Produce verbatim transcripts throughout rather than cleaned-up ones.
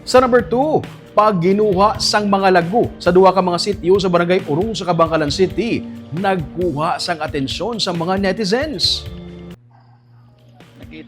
Sa number two, pagginuha sang mga lago sa duha ka mga sitio sa Barangay Urong sa Kabankalan City nagkuha sang atensyon sa mga netizens.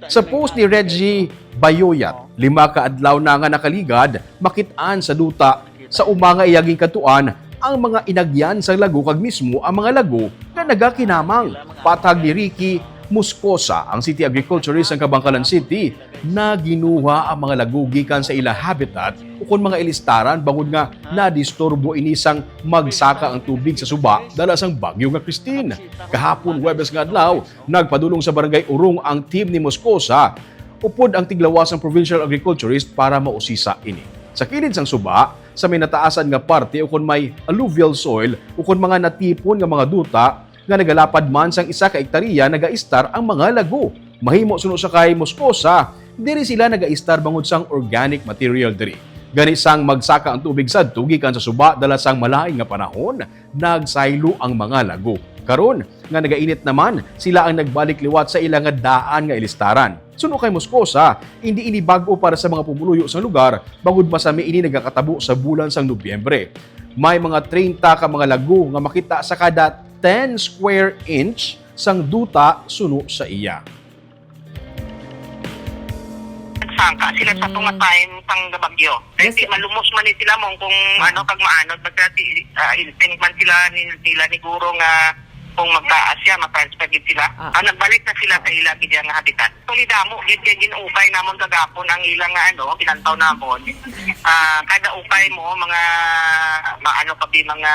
Sa post ni Reggie Bayoyat, lima ka adlaw na nga nakaligad, makit-an sa duta sa uma nga iya ginkadtuan ang mga inagyan sang lago kag mismo ang mga lago nga nagakinamang. Patag ni Ricky Moscosa, ang city agriculturist sang Kabankalan City, naginuha ang mga lago gikan sa ila habitat ukon mga ilistaran bangod nga nadisturbo ini sang magsaka ang tubig sa suba dala sang bagyo nga Christine. Kahapon, Huwebes nga adlaw, nagpadulong sa Barangay Urong ang team ni Moscosa upod ang tiglawas sang provincial agriculturist para mausisa ini. Sa kilid sang suba, sa may nataasan nga parte ukon may alluvial soil ukon mga natipon nga mga duta nga nagalapad man sang isa ka ektarya, nagaistar ang mga lago. Mahimo suno sa kay Moscosa, diri sila nagaistar bangod sang organic material diri. Gani, sang magsaka ang tubig sadto gikan sa suba dala sang malain nga panahon, nagsaylo ang mga lago. Karon nga nagainit naman, sila ang nagbalik liwat sa ila nga daan nga ilistaran. Suno kay Moscosa, hindi ini bag-o para sa mga pumuluyo sa lugar, bangod masami ini nagakatabo sa bulan sang Nobyembre. May mga treinta ka mga lago nga makita sa kada ten square inch sang duta suno sa iya. Nagsangka sila sa tunga time sang bagyo. Kaya Yes, di sir. Malumos man ni sila mo kung ano kag maanod, basta di, ah, instinct man sila ni, nila ni guro nga kung magtaas siya, matransfer gid sila. Ah. Ah, nagbalik na sila sa ila gid nga habitat. Actually, damo gid kay gin-ukay namon kagapon ang ilang nga ano, kinantaw namon. Ah, kada ukay mo mga maano pa bi mga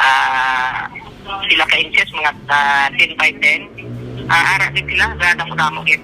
ah sila ka inches, mga ah, ten by ten. Ah, ara gid sila, damo-damo gid.